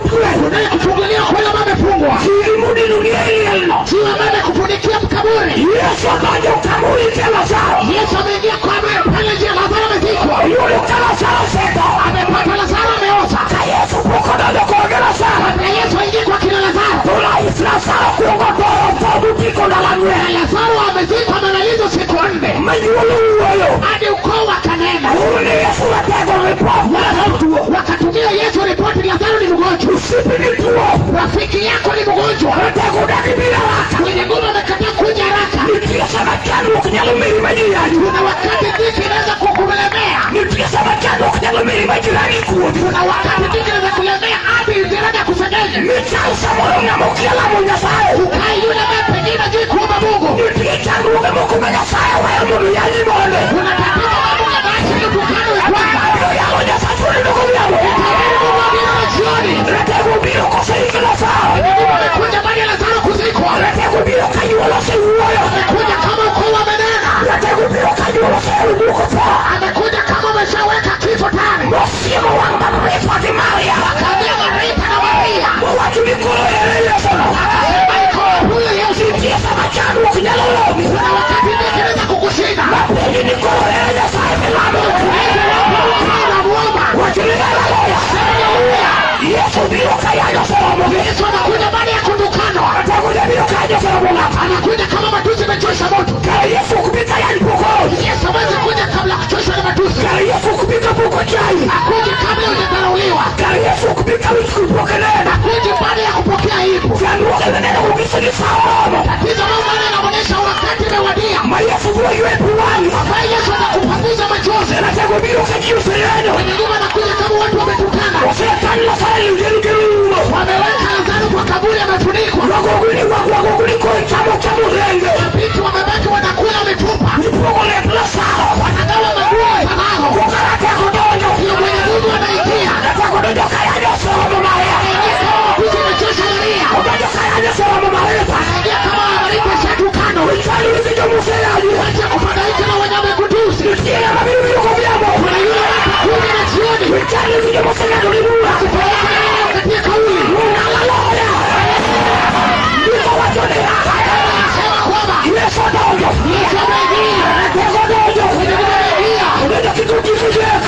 otwe. Unayekufungulia kwa yule ambaye amefungwa. Kidi mudino ni e lielno. Jiwe ambaye amekufunikia kaburi. Yesu odonjo kamoike Lazaro. Yesu ameingia kwa pale njia Lazaro amezikwa. Oyudo ka Lazaro osetho. Amepata Lazaro ameoza. Ka Yesu pok odonjo korgi Lazaro. Kabla Yesu aingie kwa kina Lazaro. To lais Lazaro kuongo toro tho motiko ndalo ang'wen. Na Lazaro amezikwa amemaliza siku 4. Manyuolo wuoyo. Hadi ukoo wakanena. Uru ni Yesu ratego ripot Lazaro tuo. Wakatumia Yesu ripoti Lazaro ni mgonjwa. Osiepi ni tuo. Rafiki yako ni mgonjwa. Ratego odagi biro haraka. Mwenye nguvu amekataa kuja haraka. Nitie sama chandruok nyalo meri ma ji yanyi. Kuna wakati dhiki inaweza kukulemea. Nitie sama chandruok nyalo meri ma jirani kuodi. Kuna wakati dhiki inaweza kulemea hadi jirani akusengenye. Michal samoro ng'ama okia lamo Nyasaye. Ukae yule ambaye pengine hajui kuomba Mungu. Nitie chandruoge moko ma Nyasaye weyo mondo yanyi mondo. Kuna tatizo la Mungu anaacha ili utukanwe kwanza. Abiro yalo Nyasaye nindo godhiambo. Nitabiri Mungu abiro na jioni. Ratego biro koseik Lazaro. Mwenye nguvu amekuja baada ya Lazaro kuzikwa. Ratego biro ka nyuol osewuoyo. Amekuja kama ukoo wamenena. Ratego biro ka nyuol oseyudo tho. Amekuja kama umeshaweka kifo tayari. Mosiemo wang' Maritha gi Maria. Akaambia Maritha na Maria. Mowacho ni koro ere Yesuno. Akasema iko huyo Yesu. Nitie sama chandruok nyalo lomi. Kuna wakati dhiki inaweza kukushinda. Mapenji ni koro ere Nyasaye milamo. Uweze wapo unamuomba. Wacho ni haleluya. Haleluya. Yesu biro ka yanyo oseromogi. Yesu anakuja baada ya kutukanwa. Ratego jabiro ka yanyo oseromo ng'ato. Anakuja kama matusi imechosha moto. Kare Yesu ok bi ka yany pok ool. Yesu hawezi kuja kabla kuchoshwa na matusi. Kare Yesu ok bi kapok ochayi. Akuje kabla hujadharauliwa. Kare Yesu ok bi ka wichkuot pok ineno. Akuje baada ya kupokea aibu. Chandruoge mineno nyiso ni sa oromo. Tatizo la maana inaonyesha wakati umewadia. Ma Yesu biro ywe pi wang'i. Ambaye Yesu atakupanguza machozi. Ratego biro ka ji oseyanyo. Mwenye nyumba anakuja kama watu wametukana. Osekan Lazaro e liel girumo. Wameweka Lazaro kwa kaburi amefunikwa. Wagogni wagogni koro chamo chamo renge. Mabinti wamebaki wanakula mifupa. Ipogo lep Lazaro. Wanagawa manguo ya Lazaro. Koka ratego donjo. Ndio mwenye nguvu anaingia. Ratego donjo ka yanyo oseromo Maria. Anaingia kama matusi imechosha Maria. Odonjo ka yanyo oseromo Maritha. Anaingia kama Maritha ashatukana. Wichwali gi jomoseyanyi. Wacha kufadhaika na wenye wamekutusi. Nitie ng'ama biro biro godhiambo. Kuna yule atakuja na jioni. Wichwali gi jomoseng'ado ni bura. Kufadhaika na wale wakatia kauli. Haleluya. Ndiko wacho niya. Anasema kwamba Yesu odonjo. Yesu ameingia. Ratego donjo. Mwenye nguvu ameingia. Odonjo kik otieko Yesu.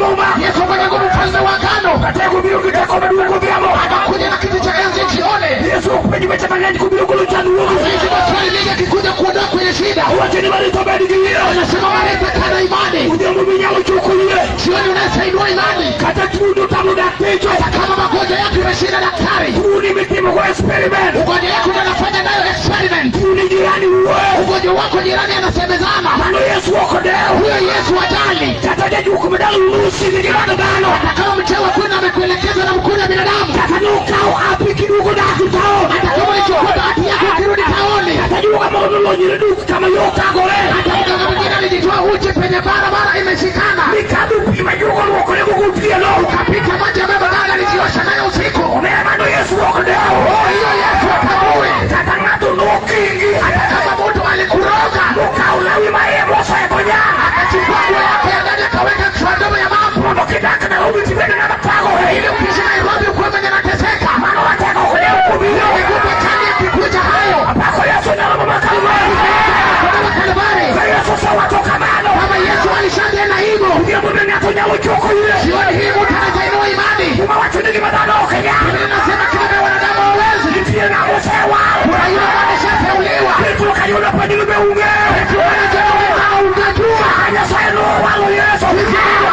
Muma. Yesu mwenye nguvu, mfalme wa agano, Katego biro gi teko maduong' godhiambo. anakuja na kiti cha enzi jioni. Yesu ok penj weche mang'eny kobiro golo chandruogi. Hizi maswali mengi akikuja kuondoa kwenye shida. Owacho ni Maritha bed gi yie. Anasema Maritha, kana imani. Odhiambo minyalo choko yie. Jioni unaweza imani, Kata tuo otamo dakteche. hata kama magonjwa yako imeshinda daktari, Tuoni mitimogo experiment. ugonjwa yako ndio anafanya nayo experiment. Tuoni jirani wuoyo. Ugonjwa wako jirani anasemezana, Mano Yesu ok odew. huyo Yesu ajali. Kata jajuok madalo lusi nigi bad dhano. Hata kama mtewa kwenu amekuelekeza na mkono wa binadamu, Kata nokawo api kiduogo dak e taon. hata kama ulichukua bahati yako ukirudi taoni, Kata juoga moro nolonyre duk kama yo okagore. hata mganga mwingine alijitoa uchi penye barabara imeshikana, Mikadho pi ma juogo luokorego gotieno. ukapita maji ambayo mganga alijiosha nayo usiku. Omera mano Yesu ok odew. Oh, hiyo Yesu atambue. Kata ng'ato nokingi. Hata kama mtu alikuroga Mokawo lawi ma iye mosego nyang'. akachukua nguo yako ya ndani akaweka kichwani ya mambo, Mondo kidak Nairobi tibed ng'ama thagore. ili ukiishi Nairobi ukuwe mwenye anateseka. Mano ratego ok odew kobiro. Miguu chani akikuja hayo Apako Yesu nyalo ma Kalvari. kutoka Kalvari, Ka Yesu osewacho kamano. kama Yesu alishanena hivyo, Odhiambo be ng'ato nyalo choko yie. jioni hii mtu anaweza imani. Muma wacho ni gima dhano ok nyal. Biblia inasema kile wanadamu hawawezi, Nitie ng'ama osewal. kuna yule ambaye alishateuliwa. Petro kayudo penjo be ung'eyo. Unajua, unajua Kaka Nyasaye nowalo Yesu. Aliteua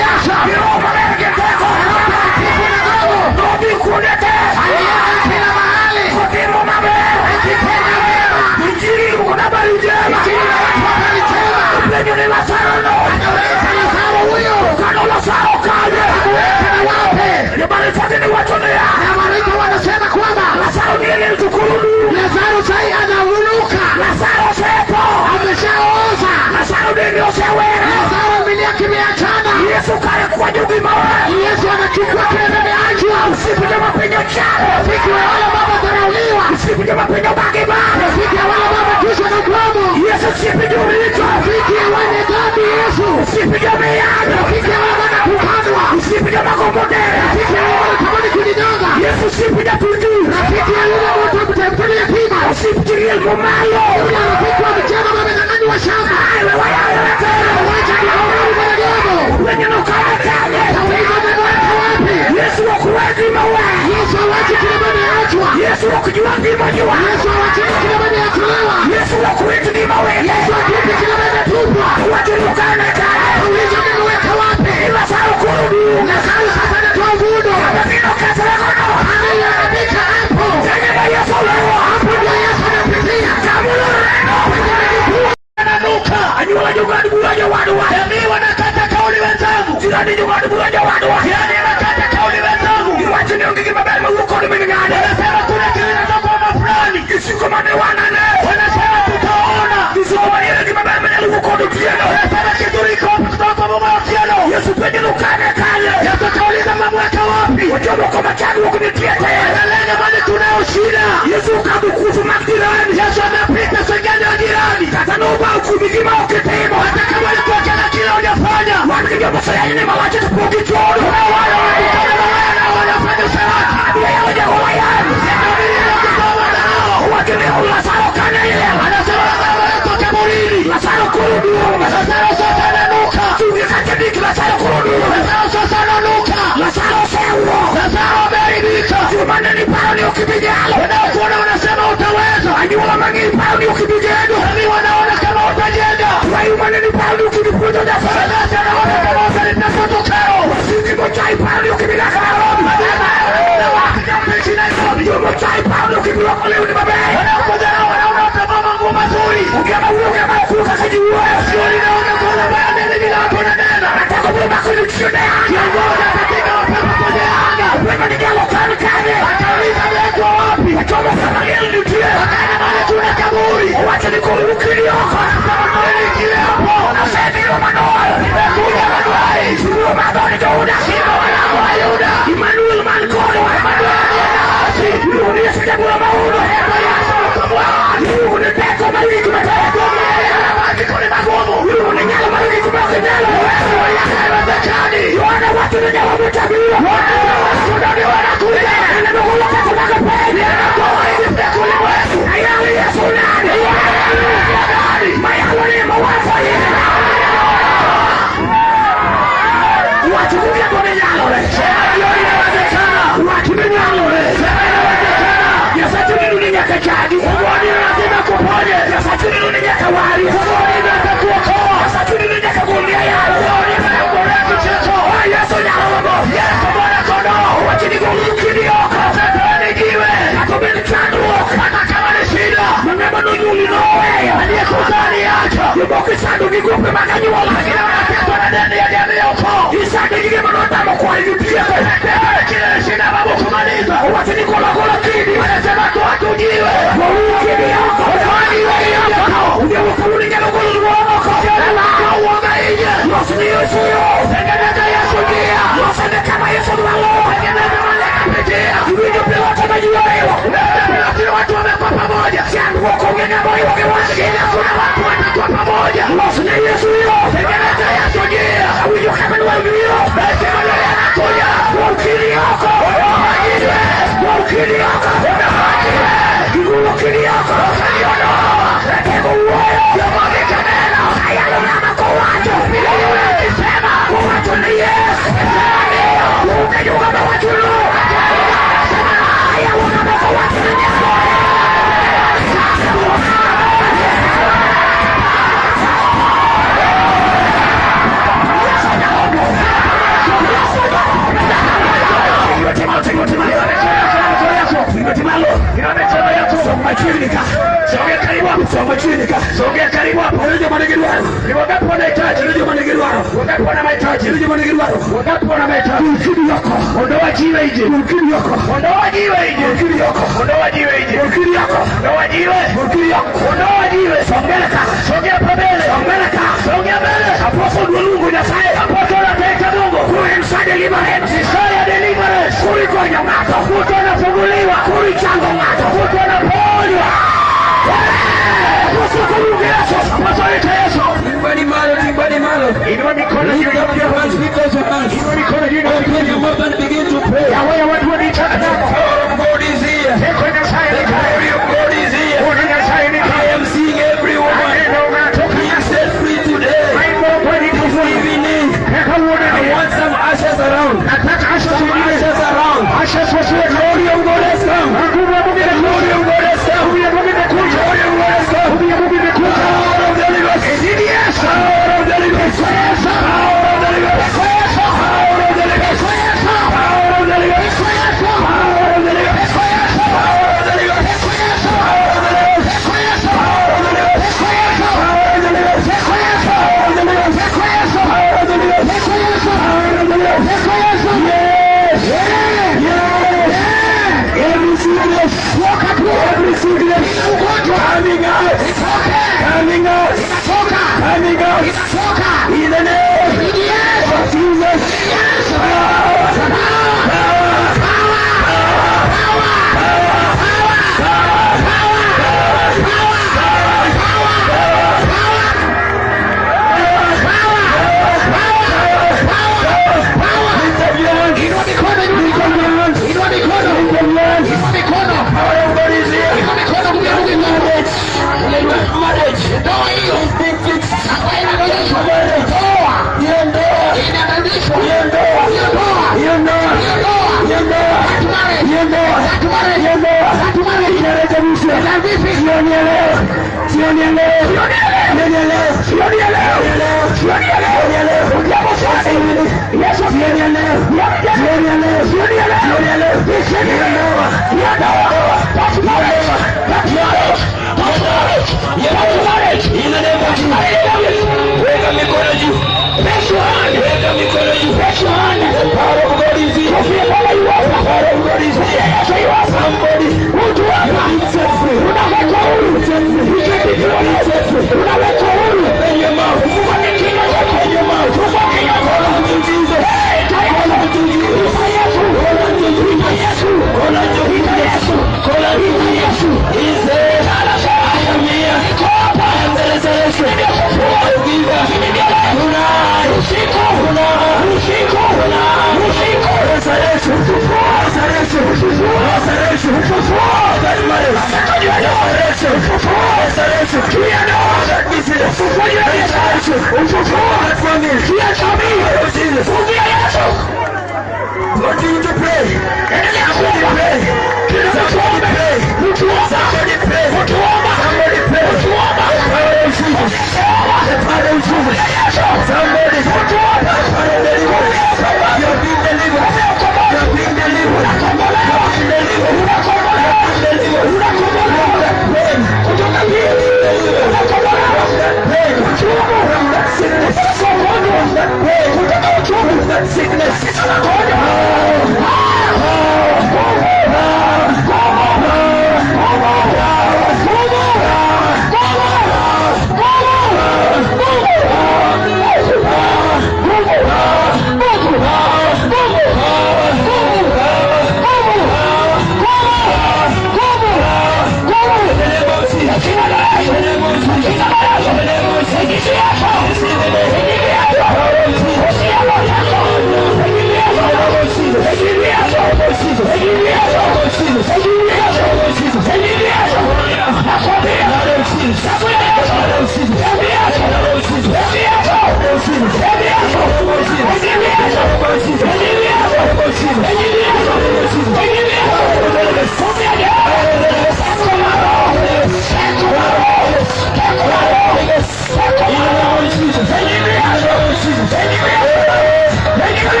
Yesu Gi Roho Maler gi teko. Mtakatifu na nguvu, Nodhi kuonde te. alienda kila mahali Kotimo maber. akitenda mema. Injili iluongo ni habari njema. Injili na watu habari njema. Penjo ni Lazaro no. Anauliza Lazaro huyo Kano Lazaro kanye. weka ni wapi? Jomaritha ni wacho niya. Na Mariko wanasema kwamba Lazaro ni e liel to koro dum. Lazaro sai anauluka, Lazaro osetho. ameshaoza. Lazaro dende osewere. Lazaro mwili yake imeachana. Yesu kare kwanyo gima oweyo. Yesu anachukua kile kimeachwa. Osiepe joma piny ochalo. Rafiki wa wale baba dharauliwa, Osiepe joma piny obagi baro. rafiki ya wale baba tushwa na mdomo, Yesu osiepe joricho. rafiki ya wenye dhambi Yesu, Osiepe joma iyalo. rafiki ya wale wanatukanwa, Osiepe joma gombo dera. rafiki ya wale wanatamani kujinyonga, Yesu osiepe jatuju. rafiki ya yule mtu mtoto yatima, Osiep ji riel momalo. yule rafiki wa mjane ambaye amenyang'anywa shamba. Ai, we wayawore te. Wacha kulaumu mwanadamu. Penjo no kare kanye. Kauliza umemweka wapi? Yesu ok we gima oweyo. Yesu hawachi kile ameachwa. Yesu ok jwa gima ojwa. Yesu hawachi kile ameachiliwa. Yesu ok wit gima owito. Yesu hatupi kile ametupwa. Wacho ni okane kanye. Kauliza umemweka wapi? Lazaro koro dum. Lazaro sasa anatoa uvundo. Kama gino kethre gono. Ameharibika hapo. Tenge ma Yesu luwo. Hapo ndio Yesu anapitia. Kamuloreno. Ananuka. Anyuola jong'ad bura jowadwa. Jamii wanakata kauli wenzangu. Jirani jong'ad bura jowadwa. Jirani anakata kauli wenzangu. Giwacho ni onge gima ber mawuok kod min ng'ane. Wanasema kuna kile kinatoka kwa mama fulani. Gisiko mane wanane. Wanasema tutaona. Gisiko mane ere gima ber manyalo wuok kod Otieno. Wanasema kizuri iko wapi kutoka kwa mama Otieno. Yesu penjo ni okane kanye. Yesu akauliza mamweka wapi? Ochomo koma chandruok nitie te. Analenga bali tunayo shida. Yesu okadho kufu mag jirani. Yesu amepita sengenge ya jirani. Kata nobawo kuomi gima ok itimo. Hata kama alikuwa kila kile hujafanya. Wan gi jomoseyany ni mawacho to pok gichodo. Kuna wale wanatukana mabaya na wanafanya usherati. Abiro yawo jagola yamo. Owacho ni Lazaro kane liel. Anasema Lazaro alitoka kaburini. Lazaro koro duong'. Lazaro sasa ananuka. Chunye kacha dik Lazaro koro duong'. Lazaro sasa ananuka. Lazaro osewuok. Lazaro ameharibika. Joma ne ni paro ni ok ibi nyalo. Wanaokuona wanasema utaweza. Anyuola mang'eny paro ni ok ibi gedo. Jamii wanaona kama utajenga. Wayu mane ni paro ni ok ibi puonjo Nyasaye. Wazazi wanaona kama utalitafuta karo. Wasiki mochai paro ni ok ibi dak Nairobi. Utaishi Nairobi. Jomochai paro ni ok ibi rwako lewni maber. Wanaokudharau wanaona utavaa manguo mazuri. Ugema wuoyo ugema ok wuo kaka ji wuoyo. Jioni naona kuona baya nene bila watu wananena. Ratego biro mako ni chiende anga. Kiongozi atapiga mapepo kwenye anga. Penjo ni nyalo kan kanye. Atauliza amewekwa wapi? Ochomo kama liel nitie. Wakaenda mahali kuna kaburi. Owacho ni koro ukili oko. Anasema toeni kile hapo. Asebiro manoyo. Nimekuja manuai. Siro madhoni Juda. Sio wanao wa Yuda. Emmanuel man kodwa. Emmanuel aliye nasi. Iluongo ni Yesu jabura mauno. Yesu mkombozi. Iluongo ni teko mar gik matek. Maandiko ni magumu. Iluongo ni nyalo mar gik ma ok nyal. Uwezo wa yale haiwezekani. Yohana wacho ni nyawa motabiro. Wanakuja wanakuja. Aneno golo teko mag piny. Yanatoa hizi mbegu ulimwengu. Ayalo Yesu nani? Isando gi gope mag anyuola. Wengine wanateswa na deni ya jamii ya ukoo. Isando gi gima notamo kwayi tieko. Kile shida babu kumaliza. Owacho ni gol agola kidi. Wanasema toa tu jiwe. Goluru kidi oko. Toa jiwe oko. Odhiambo kawuono inyalo golo luoro oko. Toa uoga nje. Los ni Yesu yo. Tengeneza Yesu njia. Losane kama Yesu dwaro. Tengeneza wale kapitia. Iwinjo Pilato ma ji oriwo. Lakini watu wamekuwa pamoja. Chandruok onge ng'ama oriwo gi wach. Shida kuna watu watakuwa pamoja. Los ne Yesu yo. Tengeneza Yesu njia. Awinjo kama dwaro biro. Basi Manuel anakuja. Gol kidi oko. Ondoa jiwe. Gol kidi oko. Ondoa jiwe. Gigolo kidi oko. Ondoa. Ratego wuoyo. Jomagi kaneno. Ayalo ng'ama kowacho. Vile yule akisema. Kowacho ni yes. Sema ndio. Onge jogo mawacho no. Ayalo ng'ama kowacho ni yes. Inua mikono yako. Machiegni ka. Sogea karibu hapo. Som machiegni ka. Sogea karibu hapo. Ere joma nigi dwaro. Ni wangapi wanahitaji? Ere joma nigi dwaro. Wangapi wana mahitaji? Ere joma nigi dwaro. Wangapi wana mahitaji? Gol kidi oko. Ondoa jiwe nje. Gol kidi oko. Ondoa jiwe nje. Gol kidi oko. Ondoa jiwe nje. Gol kidi oko. Ondoa jiwe. Gol kidi oko. Ondoa jiwe. Som mbele ka. Sogea pa mbele. Som mbele ka. Sogea mbele. Apostle dwa luongo Nyasaye. Apostle anaita Mungu. Koro en sa deliverance. Ni saa ya deliverance. Koro igonyo ng'ato. Mtu anafunguliwa. Koro ichango ng'ato. Mtu anaponywa. Apostle koluongo Yesu. Apostle ita Yesu. Timbani malo, timbani malo. Inua mikono juu. Lift up your hands, lift up your hands. Inua mikono juu. Open your mouth and begin to pray. Yahweh watu waniita. The power of God is here. Teko Nyasaye The ni kae. glory of God is here. Ona Nyasaye ni I kae. am seeing every woman Aneno ng'ato ka being set free today. Maimbo kweli This kufuli. evening, Teko uone I ni. want some ashes around. Nataka ashes Some wengine. ashes around. Ashes wasiwe The glory of God has come. Nguvu ya Mungu The imekuja. glory of God has come. Nguvu ya Mungu The imekuja. glory of God has come. Nguvu ya Mungu imekuja. Power of the Holy Ghost. Injili Yesu. Power of the Holy Ghost. Power of the Holy Ghost. Power of the Holy Ghost. Power of the Holy Ghost. Power of the Holy Ghost. Power of the Holy Ghost. Power of the Holy Ghost. Power of the Holy Ghost. Power of the Holy Ghost. Power of the Holy Ghost. Power of the Holy Ghost. Power of the Holy Ghost. Yes. Yes. Every sickness. Every sickness. Coming out. Coming out. Coming out. In the name of Jesus. Power. Power. Lift up your hands. Inua mikono, inua Lift up mikono. your hands. Inua mikono. Lift up your hands. Inua mikono. Power of God is here. Inua mikono, nguvu ya Mungu iko. Marriage. Marriage. Ndoa hiyo Is being fixed. ambayo inabadilishwa. Marriage. Ndoa Hiyo ndoa. inabadilishwa. Hiyo ndoa. Hiyo ndoa. Hiyo ndoa. Hiyo ndoa. Hiyo ndoa. That marriage. Hiyo ndoa. That marriage. Hiyo ndoa. That marriage. Inarekebishwa. Na vipi? Jioni ya leo. Jioni ya leo. Jioni ya leo. Jioni ya leo. Jioni ya leo. Jioni ya leo. Jioni ya leo. Odhiambo sani. Yesu Jioni ya leo. Jioni ya leo. Jioni ya leo. Jioni ya leo. Jioni ya leo. Hiyo ndoa. Hiyo ndoa. That marriage. That marriage. That marriage. That marriage. In the name of Jesus. Weka mikono juu. Raise your hand. Weka mikono juu. Raise your hand. The power of God is here. Kofia Bwana yu The hapa. power of God is here. Yesu yu hapa. Somebody, Mtu you hapa. are being set free. Unawekwa huru. Set free. Set free. Unawekwa huru. Open your mouth. Fungua kinywa chako. Open your mouth. Fungua kinywa Call chako. unto Jesus. Ita Call Yesu. unto Jesus. Ita Yesu. Call unto Ita Jesus. Yesu. Call unto Ita Jesus. Yesu. Call unto Ita Jesus. Yesu. He said, I am here. I am the resurrection. The giver. Tonight. Usiku. Tonight. Usiku. Tonight. Usiku. Resurrection. Resurrection. Resurrection. That marriage. Resurrection. Resurrection. That business. Resurrection. That family. Jamii. Of Jesus. Fungia Yesu. Continue to pray. Endelea Somebody kuomba. pray. Somebody pray. Mtuomba. Somebody pray. Mtuomba. Somebody pray. Mtuomba. The power of Jesus. The power of Jesus. Somebody. The power of deliverance. You have been delivered. You have been delivered. You have been delivered. You have been delivered. From that pain. Kutoka You have been delivered. From that pain. of Jesus.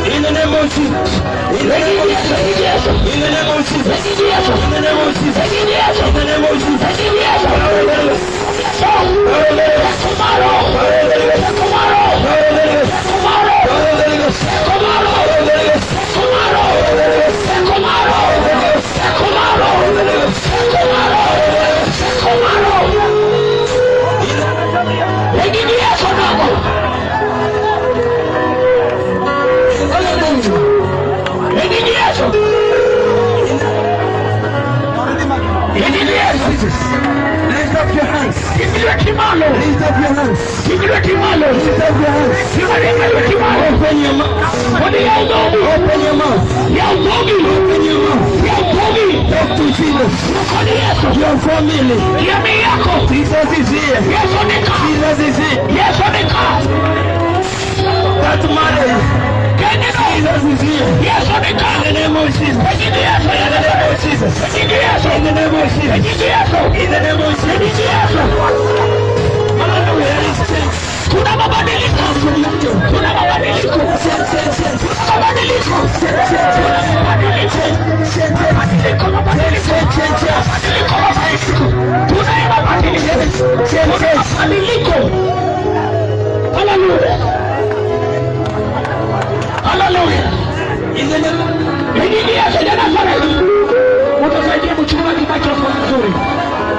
In the name of Jesus. In the name of Jesus. In the name of Jesus. In the name of Jesus. In the name of Jesus. In the name of Jesus. Lift up your hands. Lift up your hands. Lift up your hands. Open your mouth. Open your mouth. Open your mouth. Talk to Jesus. Your family. Jesus is here. Jesus is here. That marriage. Jesus is here. In the name of Jesus. In the name of Jesus. In the name of Jesus. In the name of Jesus. Hallelujah. Kuna mabadiliko, kuna mabadiliko, kuna mabadiliko, kuna mabadiliko, mabadiliko, mabadiliko, mabadiliko, mabadiliko, kuna mabadiliko, kuna mabadiliko. Haleluya, haleluya. Injili Yesu ya Nazareti, utasaidia mchungaji microphone nzuri.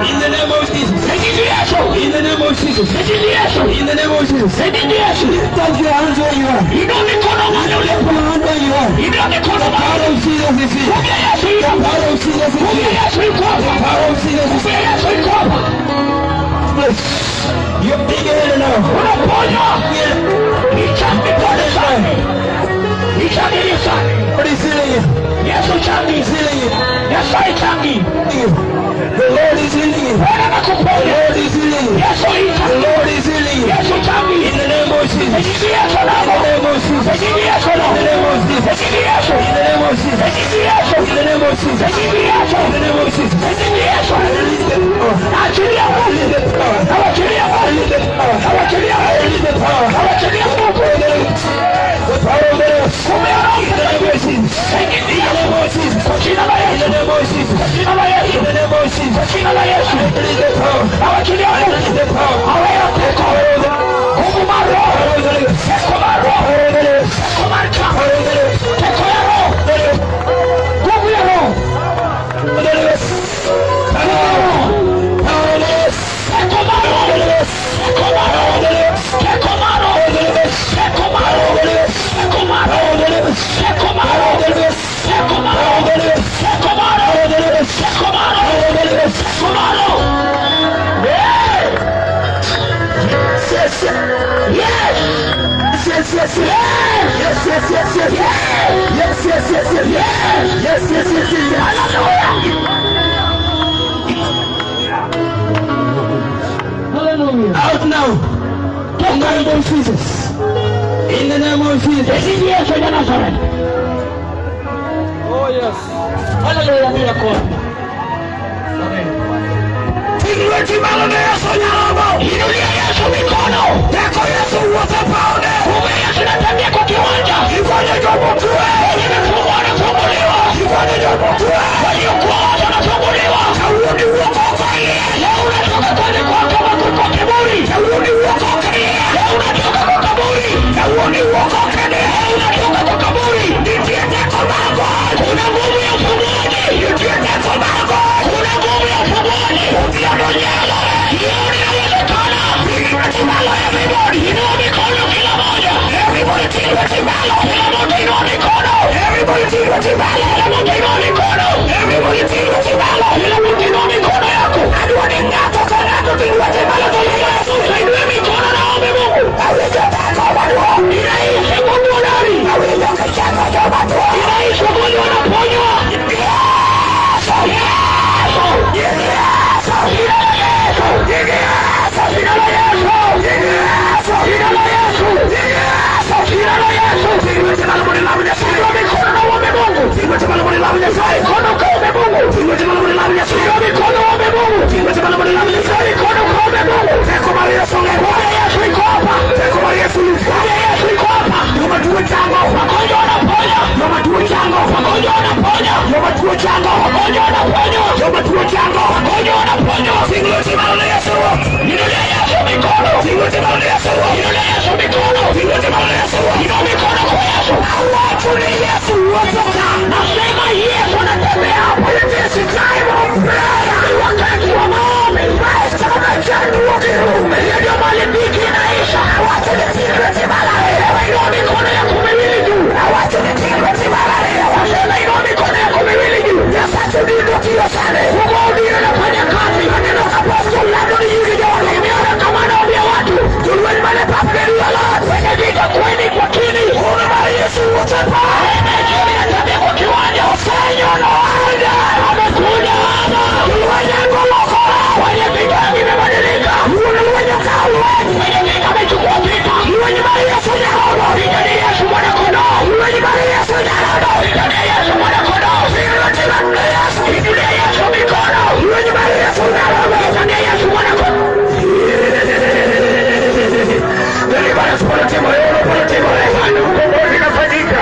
In the name of Jesus. Injili Yesu, In the name of Jesus. Injili Yesu, In the name of Jesus. Injili Yesu. Lift up your hands where you are. Inua mikono mahali ulipo. Lift your hand where you are. Inua mikono The mahali power of Jesus is here. Nguvu ya Yesu The iko hapa. power of Jesus is Nguvu ya here. Yesu iko The hapa. power of Jesus is Nguvu ya Yesu iko hapa. here. You're being healed now. Unaponywa. Nichangi pole sana. Nichangi sana. God is healing you. Yesu changi. He's healing you. Yesu changi. The Lord is healing you. Bwana The anakuponya. Lord is healing you. Yesu The ita. Lord is healing you. Yesu changi. In the name of Jesus. Injili Yesu In the namo. name of Jesus. Injili Yesu In the namo. name of Jesus. Injili Yesu. In the name of Jesus. Injili Yesu. In the name of Jesus. Injili Yesu. In the name of Jesus. Injili Yesu. Release the power. Achilia nguvu. Release the power. Awachilia nguvu. Release the power. Awachilia nguvu. Release the power. Awachilia nguvu. The power of the Lord. In the name of Jesus. Injili In the Yesu. name of Jesus. Kwa jina la In Yesu. the name of Jesus. Kwa jina la Yesu. In the name of Jesus. Kwa jina la Yesu. Release the power. Awachilia nguvu. Release the power. Awea teko. Nguvu maro. Teko maro. Teko marka. Teko ya roho. Nguvu ya roho. Teko maro. Teko maro. Teko maro. Teko maro. Teko maro. Teko maro. Teko maro. Teko maro. Teko maro. Teko maro. Yeah. Yes, yes, Yes. yes, yes, yes. Yes, yes, yes, yes. Yes, yes, yes, yes. Yes, yes, yes, yes, yes. Hallelujah. Out now. In the name of Jesus. In the name of Jesus. Injili Yesu ya Nazareti. Oh yes. Hallelujah, miracle. Inulia Yesu mikono. Nguvu ya Yesu inatembea kwa kiwanja. Wenye vifungo wanafunguliwa. Waliokuwa watu wanafunguliwa. Leo unatoka kwenye kwa kama kwa kiburi. Leo unatoka kwa kaburi. Leo unatoka kwa kaburi. Kuna nguvu ya ufunguaji. Kuna nguvu ya ufunguaji. Leo inawezekana. Inua mikono kwa Yesu. Watu ni Yesu wotoka. Nasema Yesu anatembea hapa. It is time of prayer. Ni wakati wa maombi. Hiyo ndio mahali dhiki inaisha. Watu ni Sema inua mikono yako miwili juu. Nasema inua mikono yako miwili juu. Mungu ndiye anafanya kazi. Nimeona kama anaambia watu wenye vita kweni kwa kini. Jioni natembea kwa kiwanja. Amekuja kwenye vita vimebadilika. Kwenye vita amechukua vita. Vita ni Yesu mwana kondoo. Vita ni Yesu mwana kondoo. Inulia Yesu mikono. Vita ni Yesu mwana kondoo. Ukombozi unafanyika.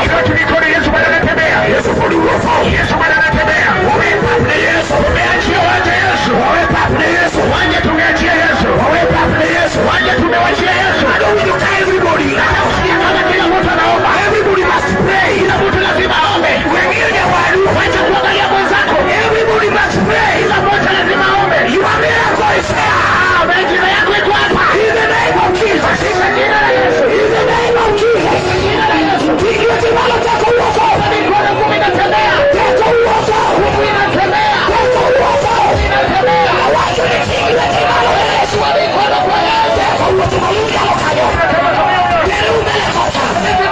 Inua tu mikono, Yesu bado anatembea. Yesu bado anatembea. Tumeachia uwanja Yesu. Uwanja tumeachia Yesu. Uwanja tumewachia Yesu. Hata kama kila mtu anaomba. Kila mtu lazima aombe. Wacha kuangalia mwenzako. Kila mmoja lazima aombe. Ah, miujiza yako iko hapa. Katika jina la Yesu. Katika jina la Yesu. Mikono nguvu inatembea. Nguvu inatembea. Nguvu inatembea. Yesu wa mikono kwa Yesu.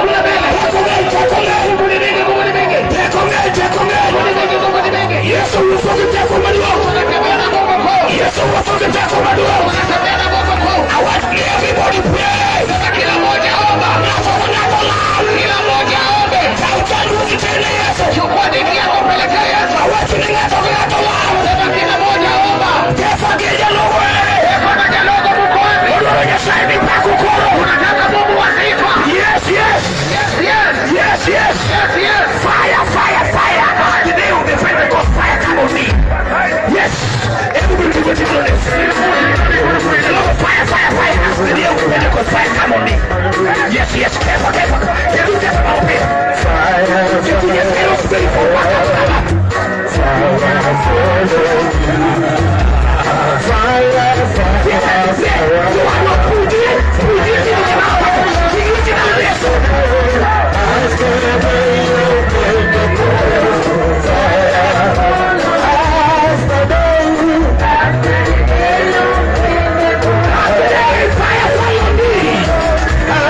Kule mbele. Nguvu ni mingi, nguvu ni mingi. Nguvu ni mingi, nguvu ni mingi. Unatembea na nguvu kuu. Unatembea na nguvu kuu. Sasa kila mmoja omba. Kila mmoja aombe. Chukua dini yako pelekea Yesu. Sema kila mmoja omba. Pepo na jalogo mko wapi? Unataka Mungu wa sifa. Yes, yes. Yes, yes. Yes, yes. Yes, yes. Fire, fire, fire. The day of the Pentecost, fire come on me. Yes. Everybody give it to the Fire, fire, fire. The day of the Pentecost, fire come on me. Yes, yes. Careful, careful. Careful, careful, careful. Careful, yes, careful. You are not putting, putting, Fire, fire on me.